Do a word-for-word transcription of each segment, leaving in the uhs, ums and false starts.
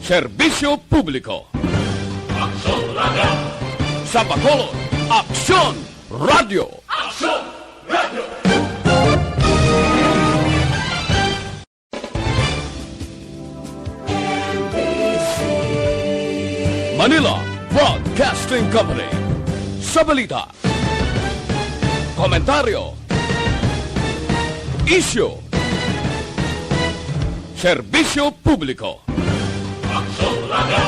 Serbisyo publiko. Aksyon Radio. Sa Bacolod, Aksyon Radio. Aksyon Radio. Manila Broadcasting Company. Sa balita, komentaryo, isyu, serbisyo publiko. Aksyon Radio.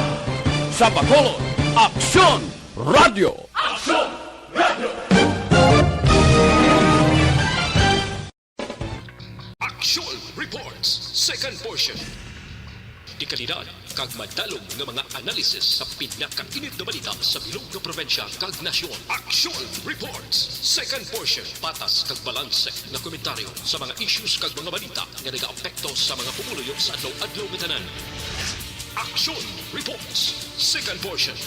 Sa Bacolod, Aksyon Radio. Aksyon Radio. Action Reports, second portion. Dekalidad kag madalom nga mga analisis sa pinakainit nga balita sa bilog nga probinsya kag nasyon. Action Reports, second portion. Patas kag balanse nga komentaryo sa mga issues kag mga balita nga nagaapekto sa mga pumuluyo sa adlaw-adlaw nga tanan. Action Reports, second portion.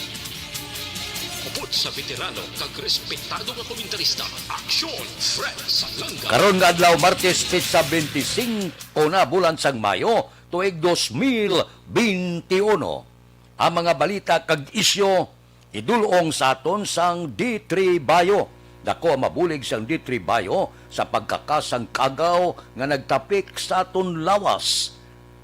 Upod sa veterano kag respetado nga komentarista, Action Fred Salanga. Karon nga adlaw, Martes, petsa twenty-five na bulan sang Mayo, tuig dos mil twenty-one. Ang mga balita kag isyu idul-ong sa aton sang D three Bayo. Dako ang mabulig sang D three Bayo sa pagkakasang kagaw nga nagtapik sa aton lawas.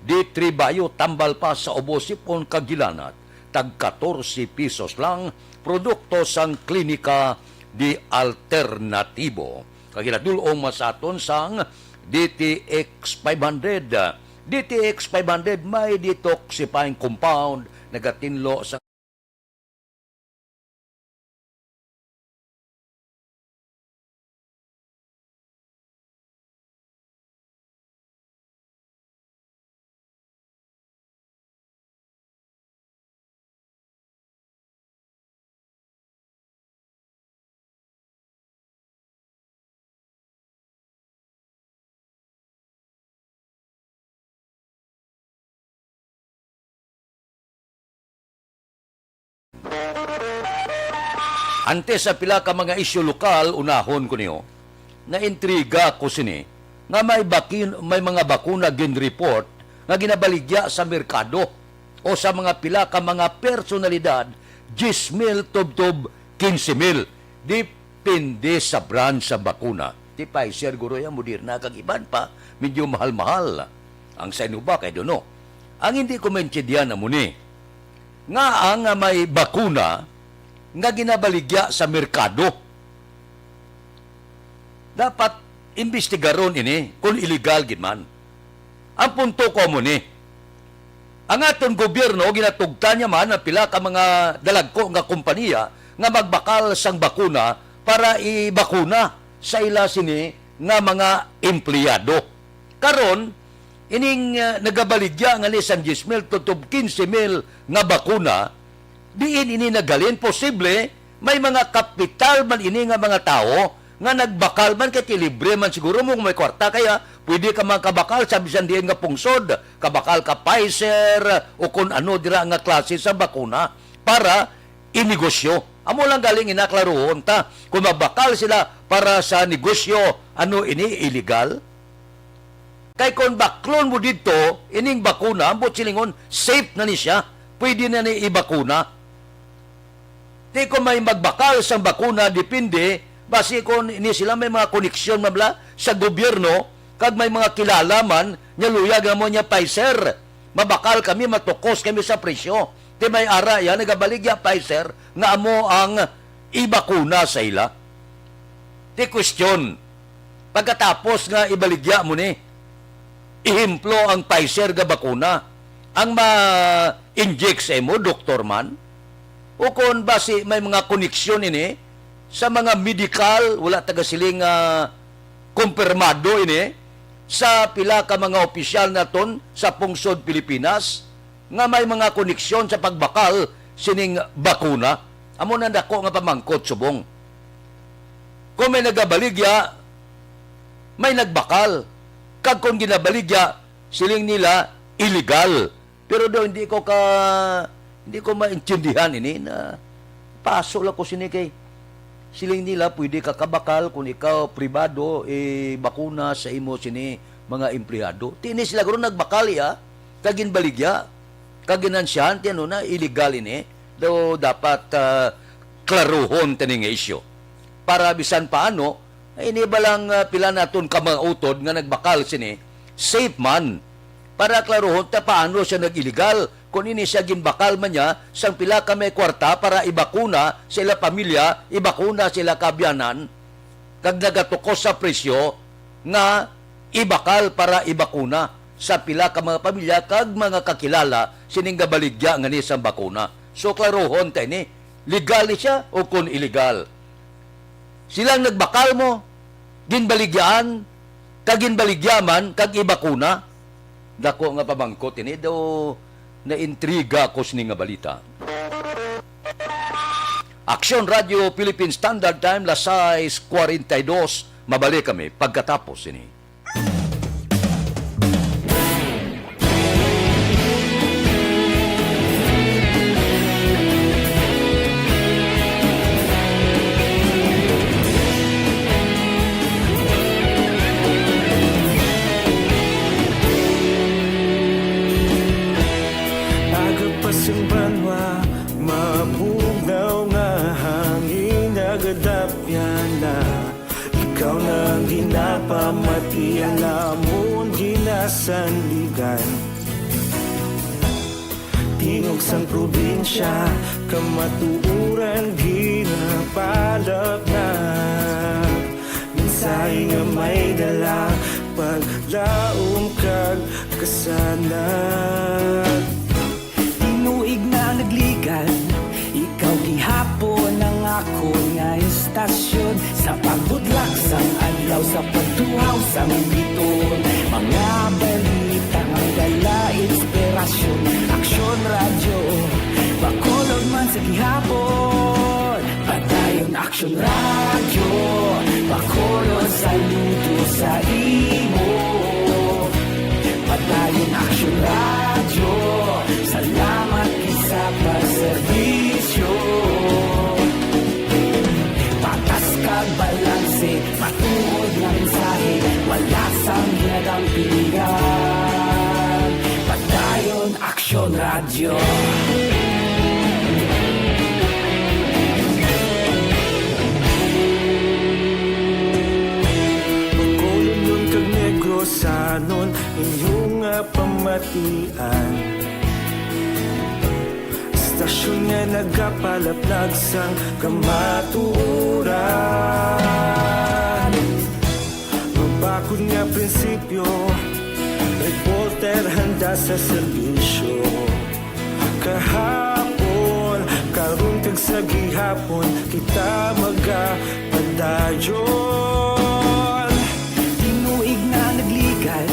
D three Bayo tambal pa sa ubo, sipon kag hilanat, tag katorse pesos lang, produkto sang Klinika de Alternatibo. Kag ginadul-ong man sa aton sang D T X five hundred. D T X five hundred may detoxifying compound, nagatinlo sa Antes sa pila ka mga isyu lokal, unahon ko niyo, naintriga ko sini nga may bakin-, may mga bakuna gin-report nga ginabaligya sa merkado o sa mga pila ka mga personalidad, diyes mil tubtob quince mil. Depende sa brand sa bakuna. Ti Pfizer, guro, ya, Moderna, kag iban pa, medyo mahal-mahal. Ang Sinovac, I don't know. Ang hindi ko maintindihan amo ni, ngaa nga may bakuna nga ginabaligya sa merkado? Dapat imbestigaron ini kung illegal gid man. Ang punto ko amo ni, ang aton gobyerno, ginatugtan niya man ang pila ka mga dalagko nga kompanya nga magbakal sang bakuna para ibakuna sa ila sini nga mga empleyado. Karon, ining, ah, nagabaligya nga ni sang diyes mil tubtob quince mil nga bakuna, diin ini naghalin? Posible may mga kapital man ini nga mga tawo nga nagbakal man, kay ti libre man siguro mo kung may kwarta, kaya pwede ka makabakal sa bisan diin nga pungsod, kabakal ka Pfizer o kon ano dira nga klase sa bakuna para inegosyo. Amo lang galing inaklaruhon ta. Kung magbakal sila para sa negosyo, ano ini, illegal? Kay kung baklon mo didto, ining bakuna, ambot silingon, safe na ni siya. Pwede na ni ibakuna. Ti kung may magbakal sang bakuna, depende, basi kung ini sila may mga koneksyon man bala sa gobyerno, kag may mga kilala man, nya luyag na mo niya, Pfizer, mabakal kami, matukos kami sa presyo. Ti may ara ya, nagabaligya Pfizer, nga amo ang ibakuna sa ila. Ti question, pagkatapos nga ibaligya mo ni, ehemplo, ang Pfizer nga bakuna, ang ma-inject sa imo, doktor man? O kon basi may mga koneksyon ini sa mga medikal, wala taga siling, ah, kumpirmado ini sa pila ka mga opisyal naton sa pungsod Pilipinas, nga may mga koneksyon sa pagbakal sining bakuna? Amo na dako nga pamangkot subong. Kung may nagabaligya, may nagbakal. Kag kung ginabaligya, siling nila, illegal. Pero daw hindi ko ka, hindi ko maintindihan ini na paso lang ko sini kay siling nila pwede ka kabakal kung ikaw pribado, eh, bakuna sa imo sini mga empleyado. Ti ini sila guro nagbakal, ya, kag ginbaligya. Kag ginansyahan ti ano na illegal ini, daw dapat, ah, klaruhon tani nga isyu. Para bisan paano, ini ba lang, ah, pila naton ka mga utod nga nagbakal sini, safe man. Para klaruhon ta paano siya nag-illegal, kung ini siya ginbakal man niya sang pila ka may kwarta para ibakuna sa ila pamilya, ibakuna sa ila kaabyanan, kag nagatukos sa presyo nga ibakal para ibakuna sa pila ka mga pamilya kag mga kakilala sining gabaligya nga ni sang bakuna. So, klaruhon ta ini, legal ni siya o kon illegal. Silang nagbakal mo, ginbaligyaan, kag ginbaligya man, kag ibakuna. Dako nga pamangkot ini, daw naintriga ko sini nga balita. Aksyon Radio Philippine Standard Time, las sais cuarenta y dos. Mabalik kami pagkatapos sini. Aga pa sing banwa, mabugnaw nga hangin nagadapyan na. Ikaw na ang ginapamati, ang amon ginasandigan. Tingog sang probinsya, kamatuoran ginapalapnag. Mensahe nga may dala, paglaom kag kasanag. Tinuig na nagligan, ikaw gihapon ang akon nga istasyon. Sa pagbutlak sang adlaw, sa pagtuhaw sang biton, mga balita nga dala inspirasyon. Aksyon Radyo, Bacolod man sa gihapon. Padayon Aksyon Radyo, Bacolod, saludo sa imo. Padayon Aksyon Radyo, salamat gid sa pagserbisyo. Patas kag balanse, matuod nga mensahe, wala sang ginadampigan. Padayon Aksyon Radyo. Bacolodnon kag Negrosanon, inyo nga pamatian. Istasyon nga nagapalaplag sang kamatuoran. Mabakod nga prinsipyo, reporter handa sa serbisyo. Kahapon, karon kag sa gihapon, kita magapadayon. Tinuig na nagligan,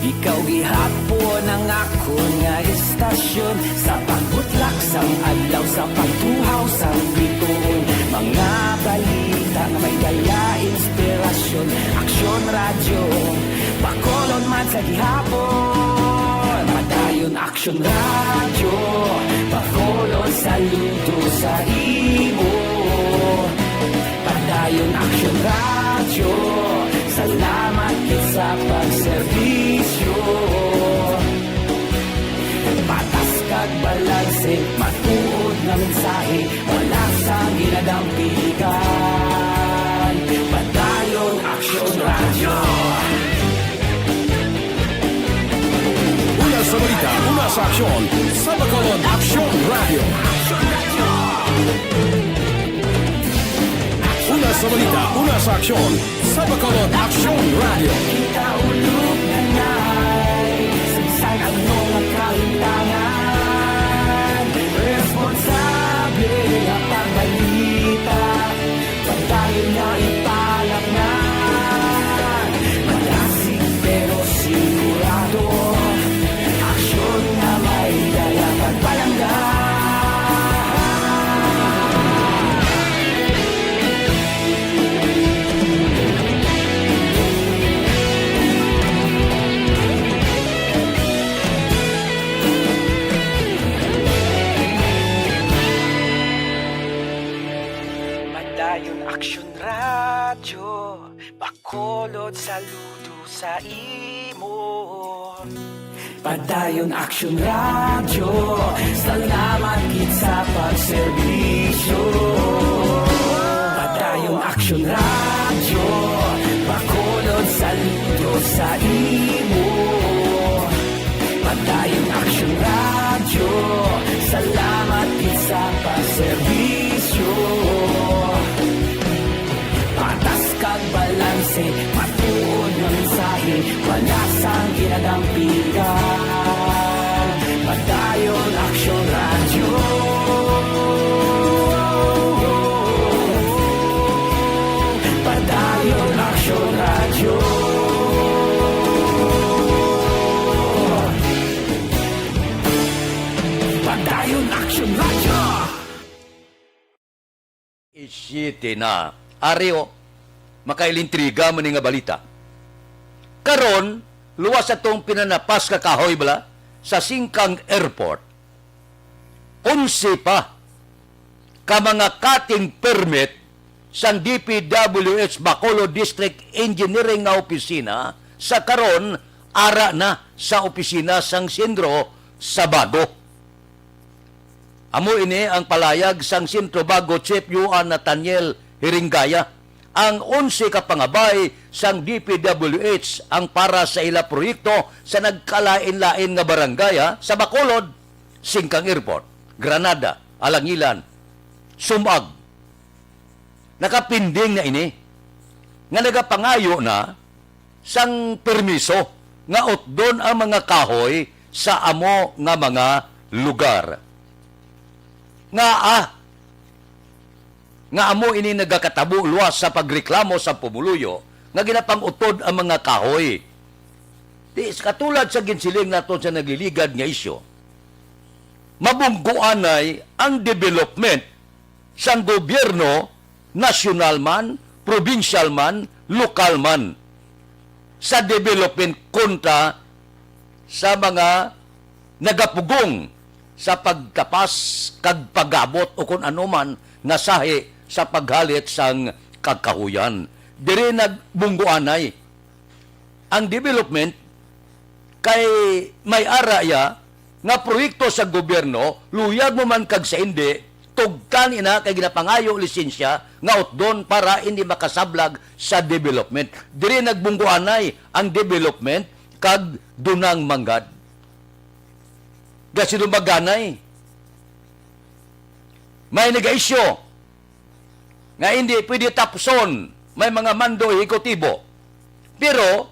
ikaw gihapon ang akon nga istasyon. Sa pagbutlak sang adlaw, sa pagtuhaw sang bituon, mga balita nga may dala inspirasyon. Aksyon Radyo, Bacolod man sa gihapon. Padayon Aksyon Radyo, Bacolod, saludo sa imo. Padayon Aksyon Radyo, salamat gid sa pagserbisyo. Patas kag balanse, matuod nga mensahe, wala sang ginadampigan. Padayon Aksyon Radyo. Una sa balita, una sa aksyon, sa Bacolod Aksyon Radyo. Una sa balita, una sa aksyon, sa Bacolod Aksyon Radyo. Kita ulog na nay, saysay ang mga kahintangan. Responsable nga pagbalita, padayon nga ipalapngan. Madasig pero sigurado, aksyon nga may dala kag palangga. Padayon Aksyon Radyo, Bacolod, saludo sa imo. Padayon Aksyon Radyo, salamat gid sa pagserbisyo. Padayon Aksyon Radyo, Bacolod saludo sa imo. Padayon Aksyon Radyo, salamat gid sa pagserbisyo. Patas kag balanse, matuod nga mensahe, wala sang ginadampigan. Padayon Aksyon Radyo. Padayon Aksyon Radyo. Padayon Aksyon Radyo. Isiti na. Ari, o, makailintriga man ni nga balita. Karon, luwas atong pinanapas ka kahoy bala sa Singkang Airport. Onse pa ka mga cutting permit sang D P W H Bacolod District Engineering nga opisina sa karon ara na sa opisina sang Sentro sa Bago. Amo ini ang palayag sang Sentro Bago Chief Juan Nathaniel Hiringaya. Ang onse ka pangabay sang D P W H ang para sa ila proyekto sa nagkalain-lain nga barangay, ha, sa Bacolod, Singkang Airport, Granada, Alangilan, Sumag. Nakapinding na ini nga nagapangayo na sang permiso nga utdon ang mga kahoy sa amo nga mga lugar. Ngaa nga amo ini nagakatabo luwas sa pagreklamo sa pumuluyo nga ginapang-utod ang mga kahoy? Di, katulad sa ginsiling naton sa nagliligad nga isyu, mabunggoanay ang development sang gobyerno, nasyonal man, probinsyal man, lokal man, sa development kontra sa mga nagapugong sa pagkapas kag pag-abot o kon ano man nga sahi sa paghalit sang kakahuyan. Diri nagbunggoanay ang development, kay may ara iya nga proyekto sa gobyerno, luyag mo man kag sa indi, tugtan ina kay ginapangayo lisensya nga utdon para indi makasablag sa development. Diri nagbunggoanay ang development kag dunang manggad. Gasidumbaganay, may nagaisyu nga hindi pwede tapson, may mga mando ehekutibo. Pero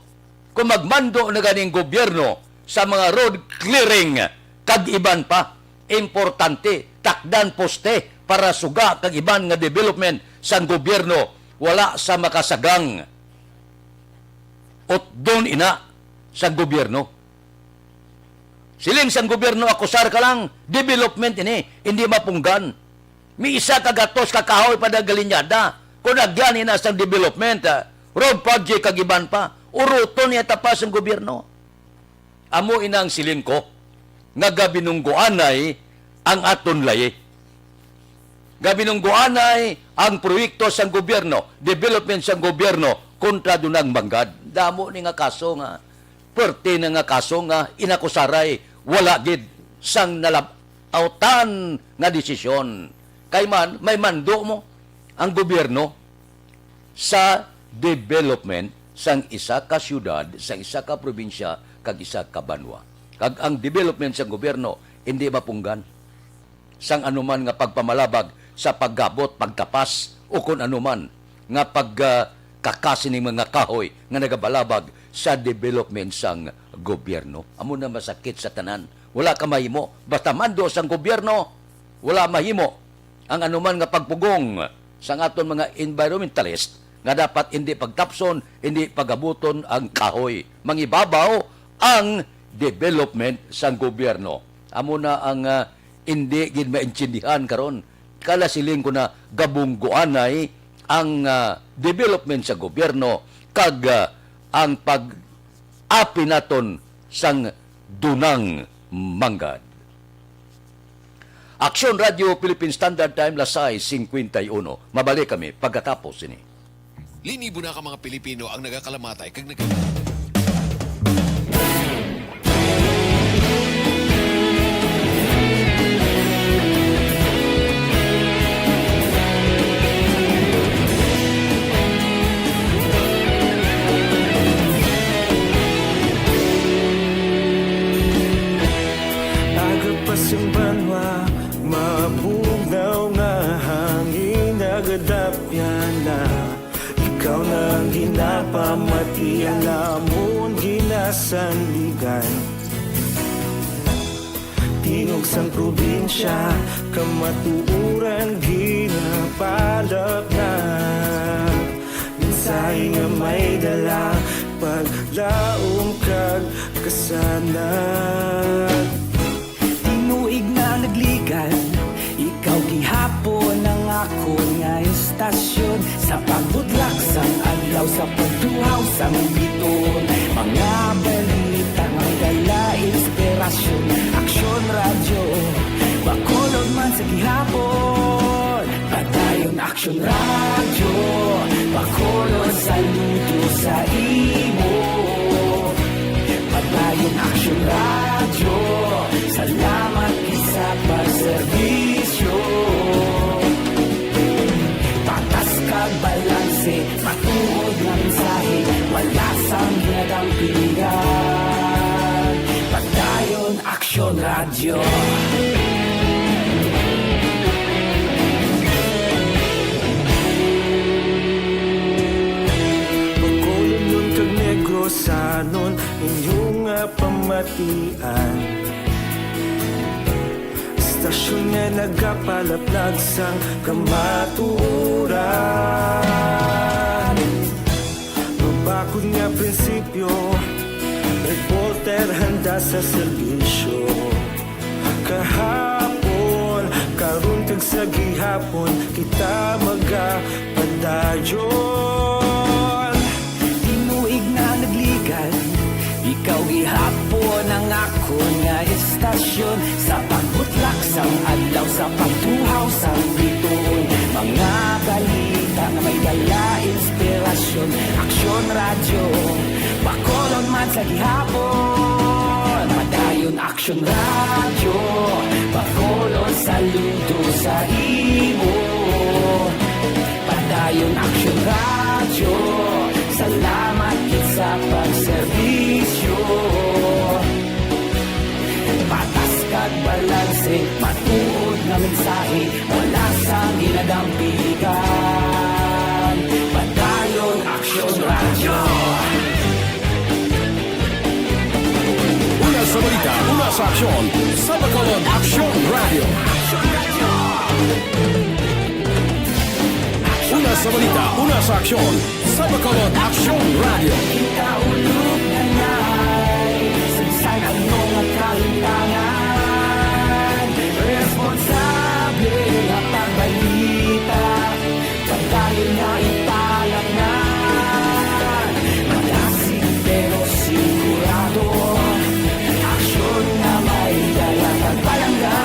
kung magmando na ganing gobyerno sa mga road clearing kag iban pa, importante, takdan poste para suga kag iban nga development sang gobyerno, wala sa makasagang utdon ina sang gobyerno. Siling sang gobyerno, akusar ka lang, development ini, hindi mapunggan. May isa ka gatos ka kahoy pa nagalinyada. Kung agyan ina sang development, ah, road project kag iban pa, uruton niya tapas ang gobyerno. Amo ina ang siling ko, nga gabinunggoanay ang aton layi. Gabinunggoanay ang proyekto sang gobyerno, development sang gobyerno kontra dunang manggad. Damo ni nga kaso nga, perte na nga kaso nga inakusaray, wala gid sang nalab-, autan nga desisyon. Kay man, may mando mo ang gobyerno sa development sang isa ka siyudad, sang isa ka probinsya, kag isa ka banwa. Kag ang development sang gobyerno hindi mapunggan sang anuman nga pagpamalabag sa paggabot, pagkapas, o kon anuman nga pag, ah, kakas ning mga kahoy nga nagabalabag sa development sang gobyerno. Amo na masakit sa tanan. Wala ka mahimo. Basta mando sang gobyerno, wala mahimo. Ang anuman nga pagpugong sang aton mga environmentalist nga dapat hindi pagtapson, hindi pagabuton ang kahoy. Mangibabaw ang development sang gobyerno. Amo na ang, ah, hindi gid maintindihan karon. Kala siling ko na gabunggoanay ang, ah, development sa gobyerno kag, ah, ang pag-api naton sang dunang manggad. Aksyon Radio Philippine Standard Time, las sais cincuenta y uno. Mabalik kami pagkatapos sini. Linibo na ka mga Pilipino ang nagakalamatay kag nag- Sing banwa, mabugnaw nga hangin nagadapyana. Ikaw na ang ginapamati, alamon ginasandigan. Tingog sang probinsya, kamatuoran ginapalapnag. Mensahe nga may dala, paglaom kag kasanag. Tinuig na nagligan, ikaw gihapon ang akon nga estasyon. Sa pagbudlak sang adlaw, sa pagtuhaw sang biton, mga balita nga may dala inspirasyon. Aksyon Radyo, Bacolod man sa gihapon. Padayon Aksyon Radyo, Bacolod, saludo sa imo. Padayon Aksyon Radyo, salamat gid sa pagserbisyo. Patas kag balanse, matuod nga mensahe, wala sang ginadampigan. Padayon Aksyon Radyo. Bacolodnon kag Negrosanon, inyo nga pamatian. Estasyon nga nagapalaplag sang kamatuoran. Mabakod nga prinsipyo, reporter handa sa serbisyo. Kahapon, karon kag sa gihapon, kita magapadayon. Tinuig na nagligan, ikaw gihapon ang akon nga estasyon. Sa pagbutlak sang adlaw, sa pagtuhaw sang bituon, mga balita nga may dala inspirasyon. Aksyon Radyo, Bacolod man sa gihapon. Padayon Aksyon Radyo, Bacolod, saludo sa imo. Padayon Aksyon Radyo, salamat gid sa pagserbisyo. Patas kag balanse, matuod nga mensahe, wala sang ginadampigan. Padayon Aksyon Radyo. Una sa balita, una sa aksyon, sa Bacolod Aksyon Radyo. Una sa balita, una sa aksyon, sa Bacolod Aksyon Radyo. Kita ulog na na'y saysay, ano nga kalimtangan, responsable nga pagbalita. Padayon nga ipalapngan, madasig pero sigurado, aksyon nga may dala kag palangga.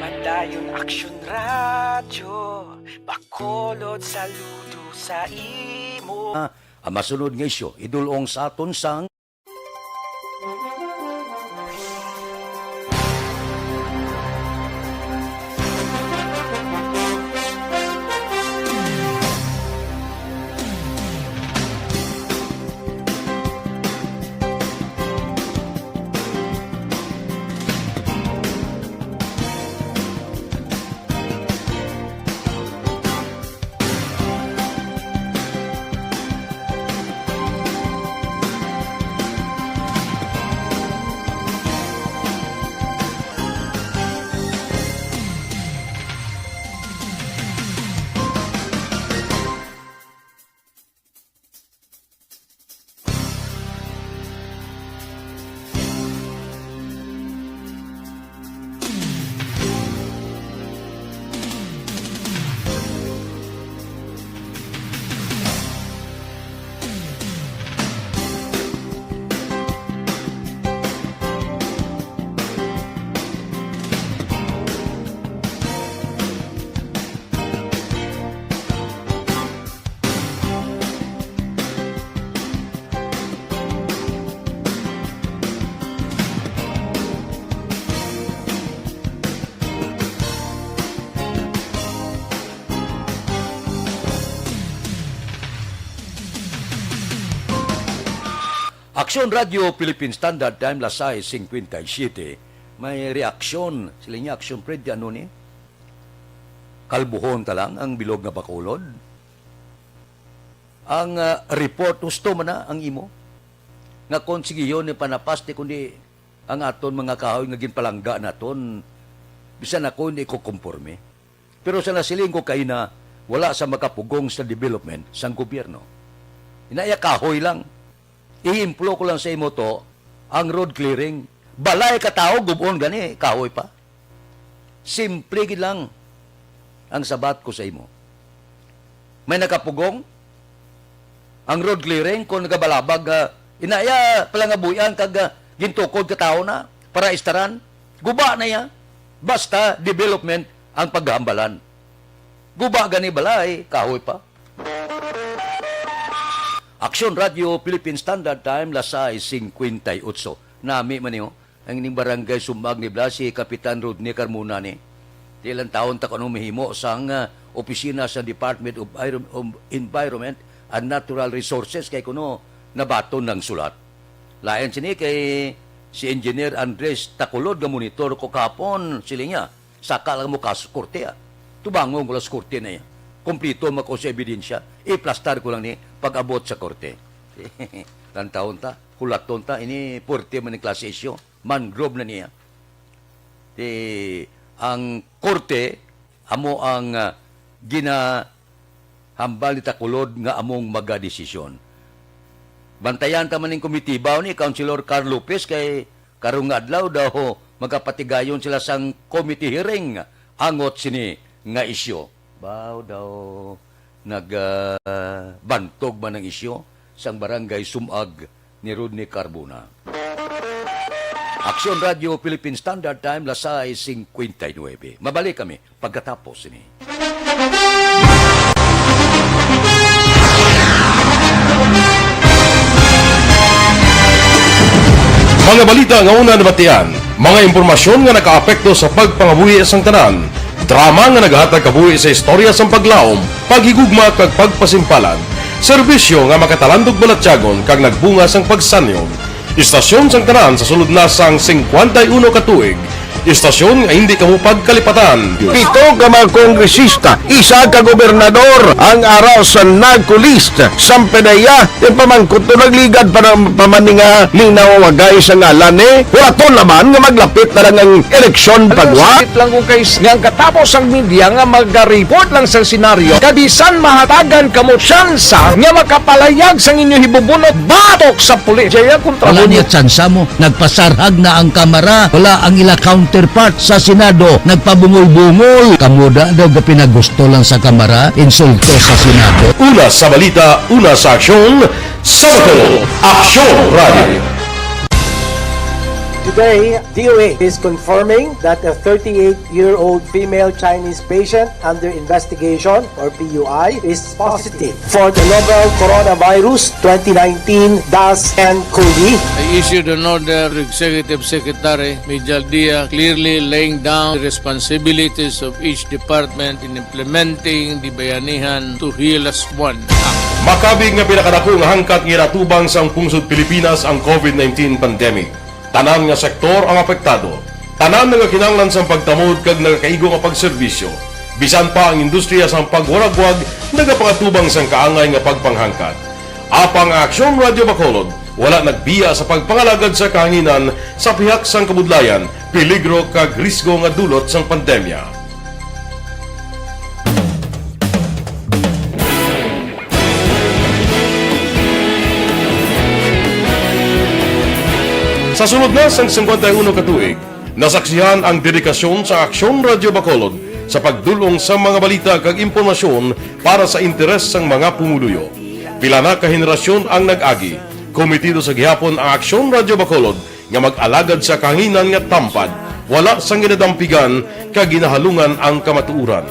Padayon Aksyon Radyo, Bacolod, saludo sa imo. Ah, ang masunod nga isyu, idul-ong sa aton sang Aksyon Radyo Philippine Standard Time, las sais cincuenta y siete. May reaksyon. Sila niya, Aksyon Fred, ano ni? Kalbuhon ta lang ang bilog nga Bacolod. Ang, ah, report, husto man na ang imo. Nga kon sige yun, ni panapas, di kundi ang aton mga kahoy nga ginpalangga naton, bisan ako hindi ko komporme. Pero sa nasiling ko kaina, wala sa makapugong sa development sang gobyerno. Inaya kahoy lang. Ehemplo ko lang sa imo to, ang road clearing. Balay ka tawo, gubon gani, kahoy pa. Simple gid lang ang sabat ko sa imo. May nakapugong ang road clearing kung nagabalabag, ah, inaya palangabuyan kag, ah, gintukod ka tawo na para istaran. Guba na iya. Basta development ang paghambalan. Guba gani balay, kahoy pa. Aksyon Radyo Philippine Standard Time, las sais cincuenta y ocho. Nami man niyo, ang ining barangay Sumag ni Blas, si Kapitan Rodney Carmona ni. Di lang taon ta kuno mahimo sang, ah, opisina sa Department of Envirom-, of Environment and Natural Resources kay kuno nabaton ng sulat. Lain sini kay si Engineer Andres Tacolod nga monitor ko kahapon, sila niya. Saka lang mo kaso sa korte, ah. Tubangon ko lang sa korte na iya. Kompleto man ko sa ebidensya. Iplastar ko lang ni pag-abot sa korte. Lantawon ta, hulaton ta, ini puwerte man ni klase isyu. Mangrove na niya. Ti, ang korte, amo ang, ah, ginahambal ni Tacolod nga among magadesisyon. Bantayan ta man ning komitiba ni Councilor Carl Lopez kay karong nga adlaw daw magapatigayon sila sang committee hearing angot sini nga isyu. Baw daw nag, ah, bantog man ang isyu sang barangay Sumag ni Rodney Carbona. Aksyon Radyo Philippine Standard Time, las sais cincuenta y nueve. Mabalik kami pagkatapos sini. Mga balita nga una nabatian, mga impormasyon nga nakaapekto sa pagpangabuhi sang tanan, drama nga nagahatag kabuhi sa istorya sang paglaom, paghigugma kag pagpasimpalan, serbisyo nga makatalandog balatyagon kag nagbunga sang pagsanyon. Istasyon sang tanan sa sulod na sang singkwenta y uno ka tuig. Istasyon nga hindi kamo pagkalipatan. Pito ka mga kongresista, isa ka gobernador ang ara sa NAGCO list. Sampe na iya, yung pamangkot to nagligad pa ng pamaninga ning nawawagay sa ngalan ni. Hulaton naman nga maglapit na lang ang eleksyon pagwa. Sakit lang kung kay nga ang katapos ang media nga magaripot lang sa senaryo, kabisan mahatagan kamo tsansa nga makapalayag sang inyo hibubunot batok sa pulis. Jaya kontra Wala mo. Niya tsansa mo. Nagpasarhag na ang Kamara. Wala ang ila counterpart sa Senado. Nagpabungol-bungol. Kamo da daw gapinagusto lang sa Kamara. Insulto sa Senado. Una sa balita, una sa aksyon, sa Bacolod, Aksyon Radio. Today, D O A is confirming that a thirty-eight-year-old female Chinese patient under investigation, or P U I, is positive for the novel coronavirus twenty nineteen dash nCoV. I issued an order to Executive Secretary Mijal Dia, clearly laying down the responsibilities of each department in implementing the Bayanihan to Heal as One Act. Makabig nga pinakadako nga hangkat nga ginatubang sang pungsod Pilipinas ang COVID nineteen pandemic. Tanan nga sektor ang apektado. Tanan nga kinahanglan sang pagtamod kag nagakaigo nga pagserbisyo. Bisan pa ang industriya sang pagwaragwag nagapangatubang sang kaangay nga pagpanghangkat. Apang ang Aksyon Radio Bacolod wala nagbiya sa pagpangalagad sa kahanginan sa pihak sang kabudlayan, peligro kag risgo nga dulot sang pandemya. Sa sulod na sang singkwenta y uno ka tuig, nasaksihan ang dedikasyon sa Aksyon Radio Bacolod sa pagdul-ong sa mga balita kag impormasyon para sa interes sang mga pumuluyo. Pila na ka henerasyon ang nag-agi, kometido sa gihapon ang Aksyon Radio Bacolod nga mag-alagad sa kahanginan nga tampad, wala sang ginadampigan kag ginahalungan ang kamatuoran.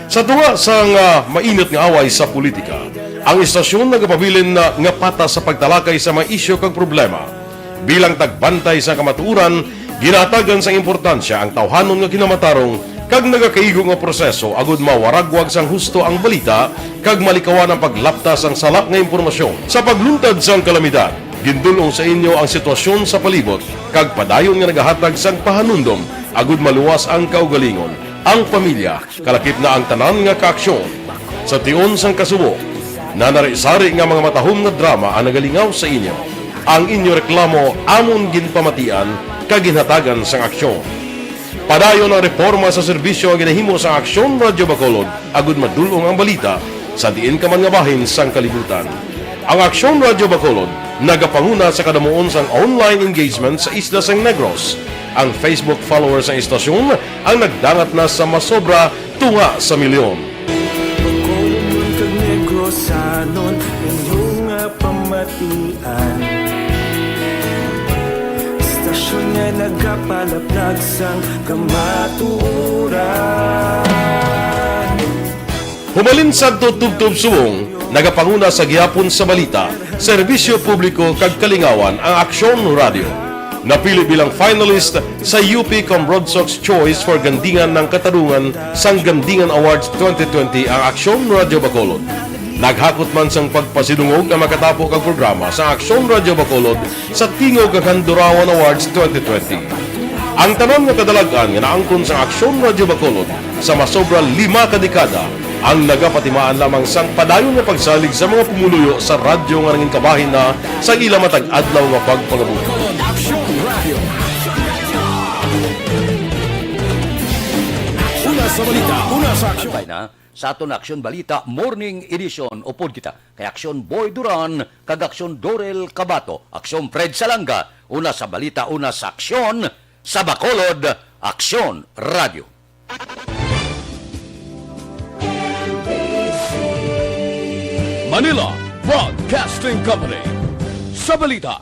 Sa tunga sang, ah, mainit nga away sa politika, ang istasyon nagapabilin na nga patas sa pagtalakay sa mga isyu kag problema. Bilang tagbantay sa kamatuoran, ginahatagan sang importansya ang tawhanon nga kinamatarong kag nagakaigo nga proseso agud mawaragwag sang husto ang balita kag malikawan ang paglapta sang sala nga impormasyon. Sa pagluntad sang kalamidad, Gindul-ong sa inyo ang sitwasyon sa palibot kag padayon nga nagahatag sang pahanumdom agud maluwas ang kaugalingon, ang pamilya, kalakip na ang tanan nga kaaksyon. Sa tion sang kasubo, nanari-sari nga mga matahom nga drama ang nagalingaw sa inyo. Ang inyo reklamo amon ginpamatian kag ginhatagan sang aksyon. Padayon ang reporma sa serbisyo nga ginahimo sang Aksyon Radyo Bacolod agud madul-ong ang balita sa diin ka man nga bahin sang kalibutan. Ang Aksyon Radyo Bacolod nagapanguna sa kadamuon sang online engagement sa isla sang Negros. Ang Facebook followers sang istasyon ang nagdangat na sa masobra tunga sa milyon. Bacolodnon kag Negrosanon, inyo nga pamatian. Istasyon nga nagapalaplag sang kamatuoran. Humalin sadto tubtob subong, nagapanguna sa gihapon sa balita, serbisyo publiko kag kalingawan ang Aksyon Radyo. Napili bilang finalist sa U P Cambronsox Choice for Gandingan ng Katarungan sang Gandingan Awards twenty twenty ang Aksyon Radyo Bacolod. Naghakot man sang pagpasidungog ang makatapo kag programa sa Aksyon Radyo Bacolod sa Tingog kag Handurawan Awards twenty twenty. Ang tanan nga kadalag-an nga naangkon sang Aksyon Radyo Bacolod sa masobra lima ka dekada ang nagapatimaan lamang sang padayon nga pagsalig sa mga pumuluyo sa radyo nga nangin kabahin na sang ila matag adlaw nga pagpangabuhi. Aksyon Radio. Una sa balita, una sa aksyon. Bantay na sa aton Aksyon Balita Morning Edition. Upod kita kay Aksyon Boy Duran kag Aksyon Dorel Cabato, Aksyon Fred Salanga, una sa balita, una sa aksyon, sa Bacolod, Aksyon Radio. Manila Broadcasting Company. Sa balita,